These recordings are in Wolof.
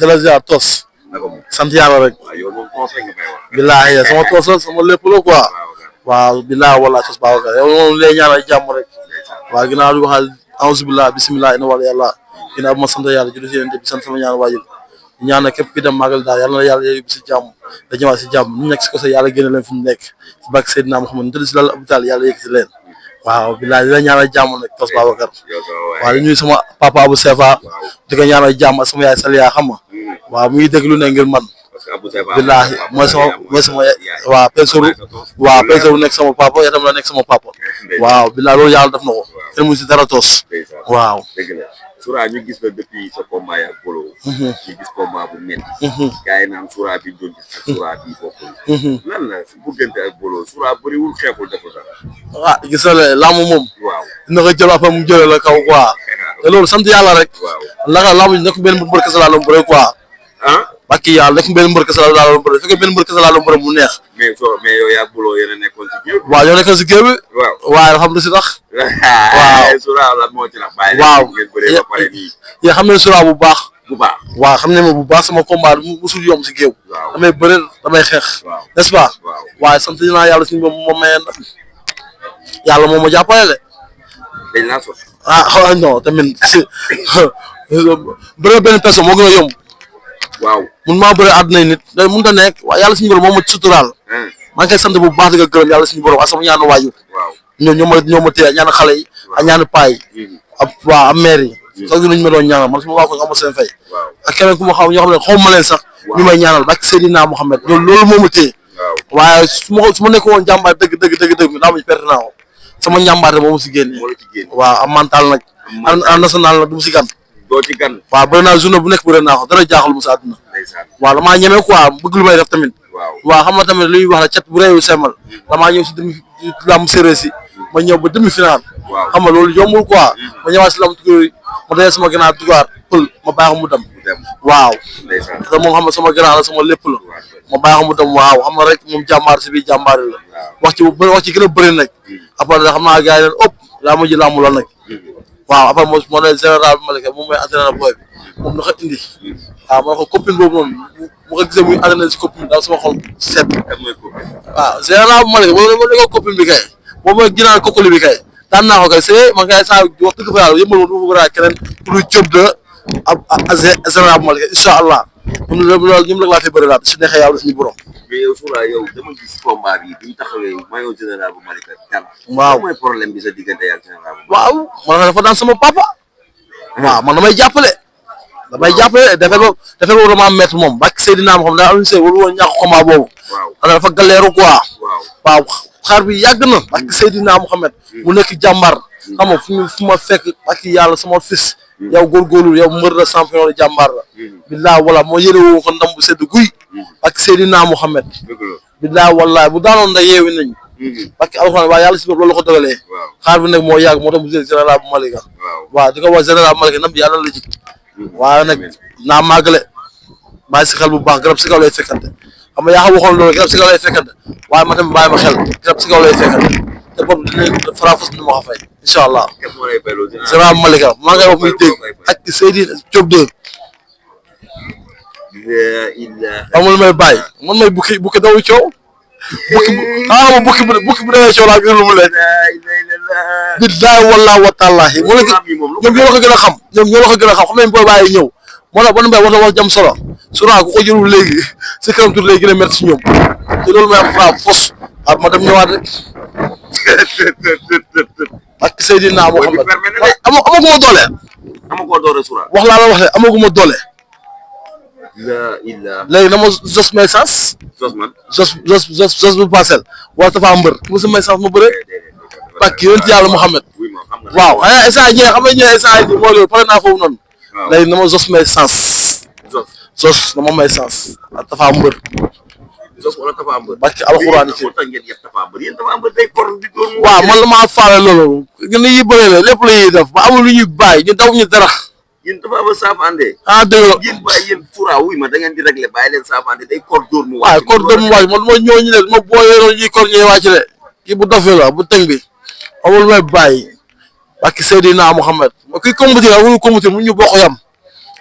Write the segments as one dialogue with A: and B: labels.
A: dala ziar tos. sant yàlla rek. billaahi sama tos la sama lépp la quoi. waaw billaahi wallaahi tos Babacar yow moom lay ñaanal jàmm rek. waaw ginnaaw di waxal auzu billah bisimilah ina wala yàlla ginnaaw bi ma sant yàlla julli si yéen bi sant sama ñaan waajur ñaanal képp ki dem màggal daal yàlla na yàlla yóbbu si jàmm da ñëwaat si jàmm ñu nekk si ko sa yàlla génne leen fi ñu nekk si barke Seydina Muhammad ñu tëdd si lal hôpital yàlla yëg si leen waaw billahi di la ñaanal jàmm nag tos Babacar waaw di nuyu sama papa Abou Sefa di ko ñaanal jàmm ak sama yaay Saliya xam nga waaw muy dégg lu ne ngir man billahi mooy sama waaw pensoru waaw pensoru nekk sama papa yatam la nekk sama papa waaw billahi loolu yàlla def na ko kenn mu si dara tos waaw
B: Soura ñu gis la depuis sa combat ak Bolo. ñu gis combat bu métti. gars yi naan Soura bi doon gis ak Soura bi bokkul. lan la su bëggante ak Bolo Soura bëriwul xeexul deful dara.
A: ah gis nga laamu moom.
B: waaw
A: dina ko jël affaire mu jëlee la kaw quoi. te loolu sant yàlla rek.
B: waaw
A: naka laamu ji nekk benn mbër kese laa doon bëre quoi.
B: ah.
A: bakki yàlla nekk benn mbër kese laa doon bëre fekkee benn mbër kese laa doon bëre mu neex.
B: mais yow yaa Bolo yéen a nekkoon ci géew.
A: waaw ñoo nekkoon si géew bi.
B: waaw
A: waaye alhamdulilah si tax.
B: waaw Soura lan moo ci la bàyyi.
A: waaw
B: ngeen bëree ba pare nii.
A: yaa xam ne Soura bu baax.
B: bu baax
A: waaw xam ne ma bu baax sama combat musul yomb si géew.
B: waaw
A: damay bëre damay xeex.
B: waaw
A: n'est-ce pas.
B: waaw
A: waaye sant naa yàlla suñu moom mayee na yàlla moo ma jàppale de.
B: dañ laa sos.
A: ah non tamit bëre benn personne moo gën a yomb.
B: waaw
A: mun maa bëre àdduna nit day mënut a nekk waaye yàlla suñu borom moo ma suturaal. maa ngi koy sant bu baax di ko gërëm yàlla suñu borom ak sama ñaanu waajur.
B: waaw
A: ñoo ma téye ñaanu xale yi ak ñaanu paa yi. ak maire yi. sax dinañ ma doon ñaanal man su ma waa ko am seen fay. ak keneen ku ma xaw ñoo xam ne xaw ma leen sax. ñu may ñaanal ba ak Seydina Mohamed loolu moo ma téye. waaye su ma nekk woon jàmbaar dëgg daa ma perte naa ko sama njàmbaarte moo ma si génne. waaw am mental nag. am national nag du mu si gan.
B: doo ci gan.
A: waaw bëri naa journée bu nekk bëri naa ko dara jaaxal mu sa àdduna. waaw damaa ñeme quoi bëgg lu may def tamit. waaw xam nga tamit li ñuy wax la cat bu réewu semal damaa ñëw si demi lam séeréer si ma ñëw ba demi final. xam nga loolu yombul quoi ma ñëwaat si lam tukuréer ma dajee sama gànnaaw dugaar pël ma bàyyi ko mu dem. waaw te moom xam nga sama gànnaaw la sama lépp la ma bàyyi ko mu dem waaw xam nga rek moom jàmbaar si biir jàmbaar la wax ci gën a bëri nag après xam naa gars yi leen ëpp daa ma ji làmb la nag waaw après moo ne général bi Malika moom mooy entraîneur booy bi moom na ko indi waaw ma ne ko copine boobu noonu mu ko gisee muy entraîneur si copine daal sama xol seet waaw général bi Malika moom ne ko copine bi kay moom mooy ginaan kokkoli bi kay daan naa ko kay c'est man kay saa wax dëgg fa yàlla yëmbal moom du fa keneen pour lu jób de général bi Malika incha allah ñoom rek laa fi bëri daal si neexee yàlla suñu borom.
B: mais yow Soura yow dama gis combat bi bi ñu taxawee maillot général bu Malika kan.
A: waaw
B: mooy problème bi sa diggante ak général bu.
A: waaw man dafa daan sama papa. waaw man damay jàppale. defee boobu dama métti moom ba Seydina ma xam ne daal Alioune Seye waru woon ñàkk combat boobu. waaw dafa galeeru quoi. waaw xaar bi yàgg na ak Seydina Mohamed mu nekk jàmbaar xam nga fu ma fekk ak yàlla sama fils. yow góorgóorlu yow mbër la champion la jàmbaar la. billahi wala moo yële woo ko ndam bu sedd guy. ak Seydina Mohamed. billahi wallahi bu daanoon da yeewi nañ. parce que alxuraan waaye yàlla si bopp loolu la ko dogalee. xaar bi nag moo yàgg moo tax mu jël général bu Malika. waaw di ko wax général bu Malika ndam bi yàlla la jik waaye nag naa màggale bàyyi si xel bu baax garab si kaw lay fekkante xam nga yaa xam waxoon loolu garab si kaw lay fekkante waaye ma tamit bàyyi ma xel garab si kaw lay fekkante te boobu dinañ farafos ni ma ko fay incha allah. général bu Malika maa ngi wax muy dégg ak Seydina Diop dégg. amul may bàyyi man may bukki daw coow. bukki bu dawee coow laa gën lu mu leen. billahi wallahi wa taalahi ñoom ñoo la ko gën a xam xam nañ booy bàyyi ñëw moo tax ban mbay wax jam solo Soura ku ko jëlul léegi si kanam tuuti lay gën a métti si ñoom te loolu mooy am fra fos ma dem ñëwaat rek ak Seydina Mohamed amaguma doole.
B: amagoo doole Soura.
A: wax laa la wax ne amaguma doole. léegi na ma jos may sens. jos bu parcelle wala dafa am mbër mosu may sens ma bëre. parce que yonent yàlla Mohamed. waaw instant yii xam nga ñëwee instant yii moo loolu pare naa foofu noonu. léegi na ma jos may sens. jos na ma may sens. dafa am mbër.
B: wala dafa am mbër.
A: parce que alxuraan ci.
B: waaw
A: man la maa faale loolu. ñun li ñuy bëree la lépp la ñuy def ba amul lu ñuy bàyyi ñu daw ñu dara.
B: yéen dafa am saafande.
A: dëgg la
B: yéen bàyyi yéen Soura wuy ma da ngeen di réglé bàyyi leen saafande day kor dóor mu wàcc.
A: waaw kor dóor mu wàcc man ma ñooñu ne ma booyee noonu ñuy kor ñuy wàcc de kii bu dofee la bu tëng bi amul may bàyyi parce que Seydina Mohamed ma kuy combattre ak wulu combattre mu ñu bokk yam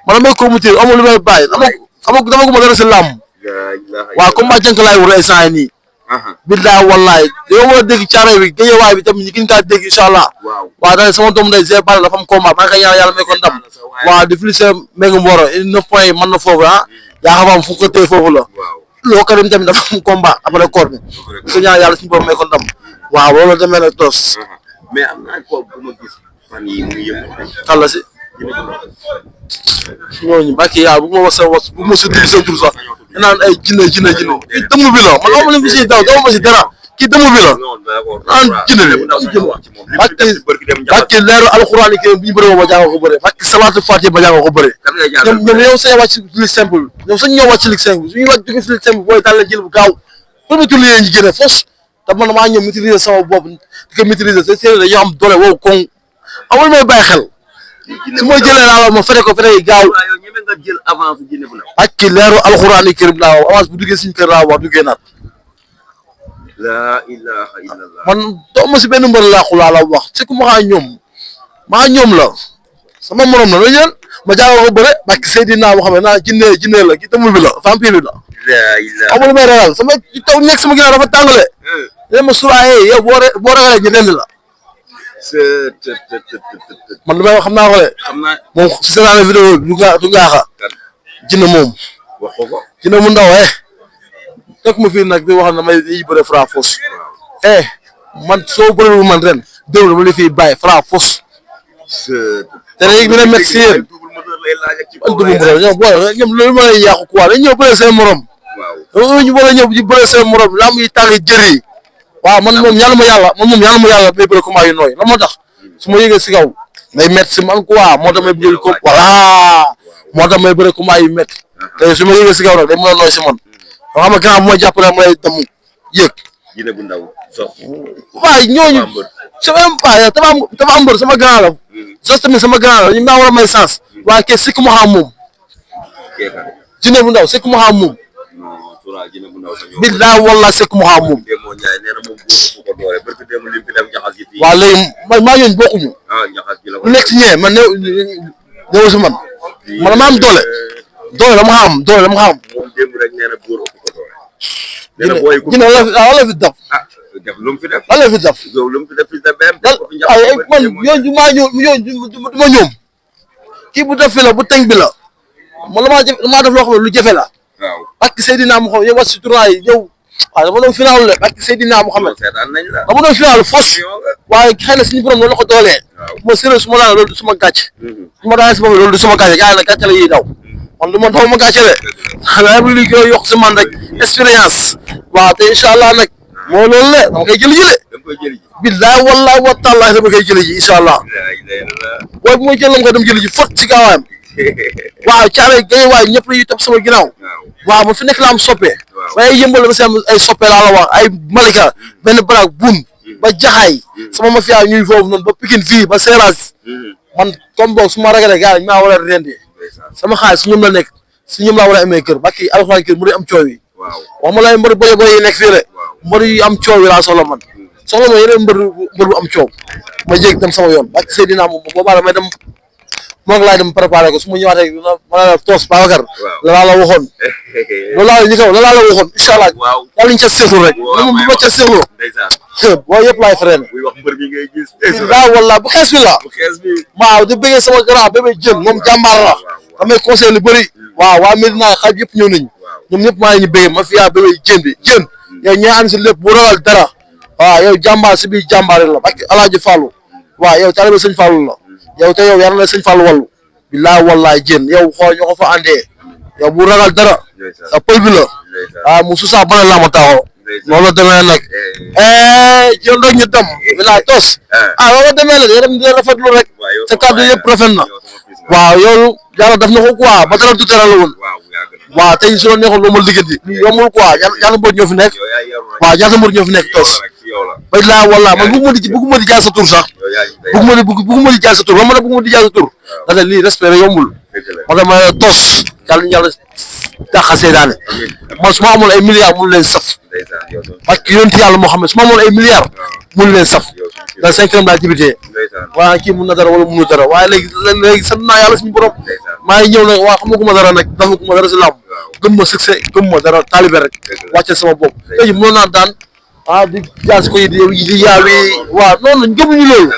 A: man damay commuté amul lu may bàyyi dama ko ma dara si làmb waaw combat jënk laay wër instant yi nii billaay wallaay yow war a dégg caare bi géejewaay bi tam ñu gën kaa dégg incha allah waaw da sama doom day Zé Balla dafa am combat maa ngi koy ñaan yàlla may ko ndam waaw di félicité Mbengue Mboro 9 points yi mën na foofu yaa xam fu ko téye foofu la loo ko dem tamit dafa am combat après koor bi su ñaan yàlla suñu borom may ko ndam waaw loolu demee nag tos
B: mais am naa ko bu ma gis fan yi mu yëpp
A: xala si ñooñu bàkki yaa bu ma wax sa wax bu ma si dugg seen tur sax naan ay jinne kii dëmm bi la man xaw ma leen si daw ma si dara kii dëmm bi la naan jinne bi bàkki leeru alxuraan yi bu ñu bëree ba jàng ko bëre bàkki salaatu fatiha ba jàng ko bëre ñoom yow say wàcc ligue simple ñoom sañ ñoo wàcc ligue simple suñuy wàcc jóge si ligue simple booy daal la jël bu gaaw premier tour ñu génne fos te man maa ñëw maîtriser sama bopp di ko maîtriser sa séeréer dañoo am doole wow koŋ amul may bàyyi xel su ma jëlee laa ma fete ko fete yi gaaw ak leeru alxuraan yi kër bi laa wax avance bu duggee suñu kër laa wax duggee naat
B: la ilaha illallah
A: man doo ma si benn mbër laa xulaa la wax c'est que maa ñoom la sama morom la la ma jaaga ko bëre bàkk Seydina moo xam ne naa jinne la ki tamul bi la vampire bi la amul may ragal sama taw nekk sama ginnaaw dafa tàngale ne ma suraaye yow boo ragalee ñu rend la man lu may wax xam naa ko de moom si seetaan vidéo du ngaaxa jinne moom jinne mu ndaw teg ma fii nag di wax na may yi bëre Fra Fos man soo bëree man ren déwén dama la fiy bàyyi Fra Fos te léegi dina métti si yéen man dugub morom ñoom booy ñoom loolu ma lay yàqu quoi dañ ñëw bëree seen morom ñu war a ñëw di bëree seen morom lam yi tàng jër yi waaw man moom ñaanu ma yàlla may bëre combat yu nooy la moo tax su ma yëgee si kaw may métti si man quoi moo tax may bëre ko voilà moo tax may bëre combat yu métti te su ma yëgee si kaw nag day mën a nooy si man yoo xam ne grand bu ma jàppale ma lay dem yëg
B: jinne bu ndaw sof
A: waaye ñooñu sama waaye dafa am mbër sama grand la sos tamit sama grand la ñu maa war a may sens waaye kee sikk ma xam moom jinne bu ndaw sikk ma xam moom billahi wallahi sikk ma xam moom waaw léegi maa ñooñu bokkuñu lu nekk si ñee man ñëw si man ma am doole dama xam jinne wala fi def
B: lu mu fi def
A: lan la fi def
B: lu mu fi def
A: ay man ñooñu ma ñoom kii bu def fi la bu tënk bi la man damaa def loo xam ne lu jafe la parce que Seydina mu xam yow wax si tournoi yi yow waaw dama doon final la parce que Seydina mu xam dama doon final fos waaye xëy na suñu borom loolu la ko doolee ma sérieux su ma daan loolu du suma gàcc su ma daan si bopp loolu du suma gàcc gars yi nag gàcce la yiy daw man du ma daw ma gàcce de xanaa li koy yokk si man rek expérience waaw te incha allah nag moo loolu le dama koy jëli ji billahi wallahi wa taala dama koy jëli ji incha allah booy bu may jël la ko dem jëli ji fot ci gaawaayam waaw caare gay waay ñëpp lañuy topp sama ginnaaw waaw man fi nekk la am soppe waaye yëmbal ba si am ay soppe laa la wax ay Malika benn baraak bun ba jaxaay sama mafia ñuy foofu noonu ba Pikine fii ba Seras man comme boog su ma ragalee gars yi maa war a rendi sama xaalis su ñoom la nekk si ñoom laa war a amee kër ba kii alxuraan kër mu di am coow yi wax ma lay mbër boye yi nekk fii rek mbër yu am coow yi laa soxla man soxla ma yeneen mbër bu am coow ma jéeg dem sama yoon ba Seydina moom boobaa damay dem moom laay dem préparé ko su ma ñëwaatee ma la toos Babacar la la waxoon loolu la waxoon incha allah yàlla ñu ca seexlu rek moom bu ma ca seexlu boo yëpp laay freiné daa wala bu xees bi la waaw di bëggee sama grand bébé jën moom jàmbaar la damay conseil lu bëri waaw waa Medina xaaj yëpp ñëw nañu ñoom ñëpp maa ngi ñu bëggee ma fiyaa bébé jën bi jën yow ñi am si lépp bu ragal dara waaw yow jàmbaar si biir jàmbaar la parce que Alaaji Fallou waaw yow taalibe sëñ Fallou la yow te yow yar na sëñ Fallou wallu billahi wallahi jën yow xool ñoo ko fa andee yow bu ragal dara sa pël bi la waaw mu susa bana la ma taxaw noonu la demee nag jël rek ñu dem billahi tos loolu demee nag yaram dina rafetlu rek sa kàddu yëpp rafet na waaw yow yàlla daf na ko quoi ba dara du dara la woon waaw tey su la neexoon loo ma liggéey lii yombul quoi ñaata mbër ñoo fi nekk waaw ñaata mbër ñoo fi nekk tos billahi wallahi man bëgguma di jaay sa tur sax bëgguma di jaay sa tur man bëgguma di jaay sa tur ndax lii respect yombul ma dama tos yàlla dàqa seydaane man su ma amoon ay milliards mënu leen saf parce que yonent yàlla moo xam ne su ma amoon ay milliards mënu leen saf da cinq ans laa jibitee waaye kii mun na dara wala mënu dara waaye léegi sant naa yàlla suñu borom maa ngi ñëw nag waa xamaguma dara nag dafaguma dara si làmb gëm ma succès gëm ma dara taalibe rek wàcce sama bopp léegi mënoon naa daan di jaas ko di yaawi waaw noonu gëmuñu loolu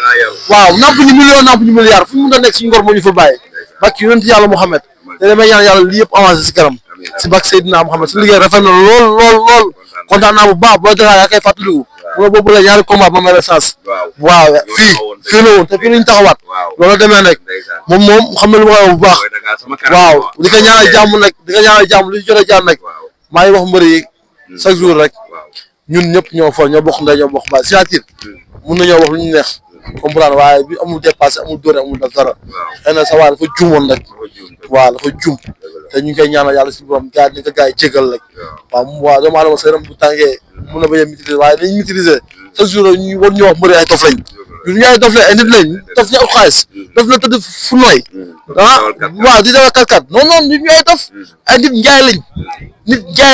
A: waaw namp ñu million namp ñu milliard fu mu mun a nekk suñu ngor moo ñu fa bàyyi bakki yonent yàlla Muhammad te damay ñaan yàlla lii yëpp avancé si kanam si bakk Seydina Muhammad su liggéey rafet na lool kontaan naa bu baax boo déggee yaa koy fàttaliku mu boobu la ñaari combat ba may la chance waaw fii la woon te fii lañ taxawaat loolu demee nag moom xam na lu ma koy wax bu baax waaw di ko ñaanal jàmm nag di ko ñaanal jàmm li ñu jot a jàmm nag maa ngi wax mbër yi chaque jour rek ñun ñëpp ñoo fa ñoo bokk ndey ñoo bokk baay signature mun nañoo wax lu ñu neex comprendre waaye bi amul dépassé amul dóore amul daf dara xëy na sa waa dafa juumoon rek waaw dafa juum te ñu ngi koy ñaanal yàlla si borom gars yi gars yi jégal rek waaw doomu aadama sa yaram bu tàngee mun na bañ a maîtriser waaye nañ maîtriser chaque jour ñu war ñu wax mbëri ay dof lañ ñu ay dof lañ ay nit lañ dof ñu am xaalis dof la tëdd fu nooy waaw di dawa kat non nit ñu ay dof ay nit njaay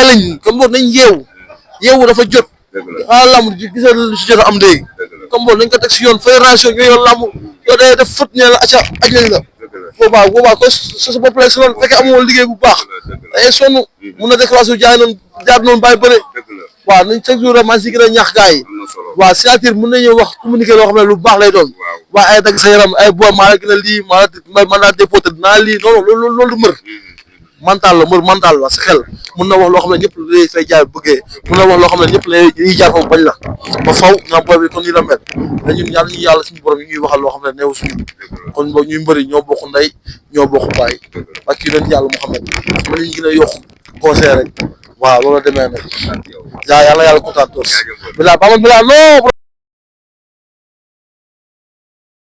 A: lañ comme boobu nañ yeewu dafa jot lamb gisa lu si jot a am léegi comme boobu nañ ko teg si yoon fédération ñoo yor lamb yow day def fët ne la acca aj lañ la boobaa ko sa bopp lay sonal fekkee amoo liggéey bu baax day sonn mun na déclaration jaay noonu jaar noonu bàyyi bëre waaw nañ chaque jour maa si gën a ñaax gars yi waaw signature mën nañu wax communiquer loo xam ne lu baax lay doon waaye ay dagg sa yaram ay boo maa la gën a lii maa la déporté dinaa lii non loolu mër mental la sa xel mun na wax loo xam ne ñëpp lay fay jaay bëggee mun na wax loo xam ne ñëpp lay jaar foofu bañ la ba faw nga booy bi kon nii la mel te ñun yàlla suñu borom yi ñuy waxal loo xam ne neew suñu kon boog ñuy mbëri ñoo bokk ndey ñoo bokk baay ak kii leen yàlla Muhammad ma lañu gën a yokk conseil rek waaw loolu demee nag yàlla kontaan toos bilaa non